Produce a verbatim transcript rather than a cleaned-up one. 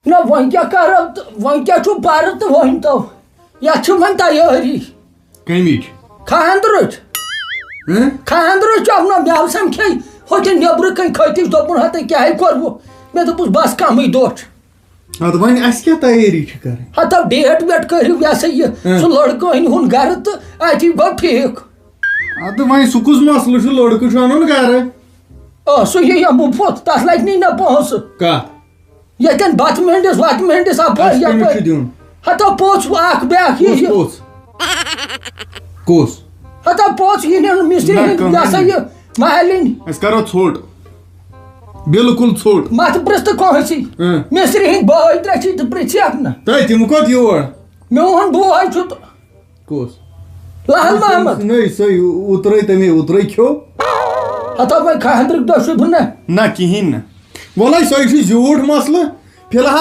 نہ، وۄنۍ کیٛاہ کرو تہٕ وۄنۍ کیٛاہ چھُ پرٕ تہٕ وۄنۍ تو۔ یتھ چھِ وۄنۍ تیٲری۔ کمِچ؟ خاندرٕچ۔ ہہ؟ خاندرٕچ چھُ نہ، مےٚ سمکھے ہوٚتہِ نیٚبرٕ کنہِ کھٔتِس، دوٚپُن، "ہتے کیٛاہ ہے کوٚروٕ؟" مےٚ دوٚپُس، "بس کمٕے دۄہ چھِ۔" ادٕ وۄنۍ اسہِ کیٛاہ تیٲری چھِ کرٕنۍ؟ ہتو ڈیٹ ویٹ کٔرِو، یہِ ہسا یہِ، ہہ۔ سُہ لڑکہٕ أنۍ ہُن گرٕ تہٕ اتی گوٚو ٹھیٖک۔ ادٕ وۄنۍ سُہ کُس مسلہٕ چھُ؟ لڑکہٕ چھُ انُن گرٕ۔ آ، سُہ یہِ یِمو پوٚت، تتھ لگہِ نہٕ نہ پونٛسہٕ۔ کتھ؟ ییٚتٮ۪ن بتہٕ مِنڈِس وتہٕ مِنڈِس اپٲرۍ اَسہِ کٔمِس چھُ یپٲرۍ۔ دیُن؟ ہتو پوٚژھ اکھ بیاکھ یہِ کُس یہِ۔ پوٚژھ؟ کُس؟ ہتو پوٚژھ یہِ نیُن مِستری نہ، ہُنٛد، کٕہٕنۍ یہِ ہسا نہٕ۔ یہِ مہلِنۍ۔ أسۍ کرو ژھوٚٹ۔ بالکل ژھوٚٹ۔ متھ پرٛژھ تہٕ کٲنٛسی۔ اۭں۔ مِستری ہٕنٛدۍ بٲے ترٛےٚ چھِ تہٕ پرٛژھِ اکھ نہ۔ تہٕ تِم کوٚت یور؟ میون بوے چھُ تہٕ کُس؟ لال محمد۔ نٔے سۄے اوترَے تَمے اوترَے کھیوٚو۔ ہتو وۄنۍ خاندرٕکۍ دۄہ چھُس بہٕ نہ۔ نہ، کِہیٖنۍ نہٕ۔ وَلہٕ سۄے چھُ زیوٗٹھ مسلہٕ۔ فی الحال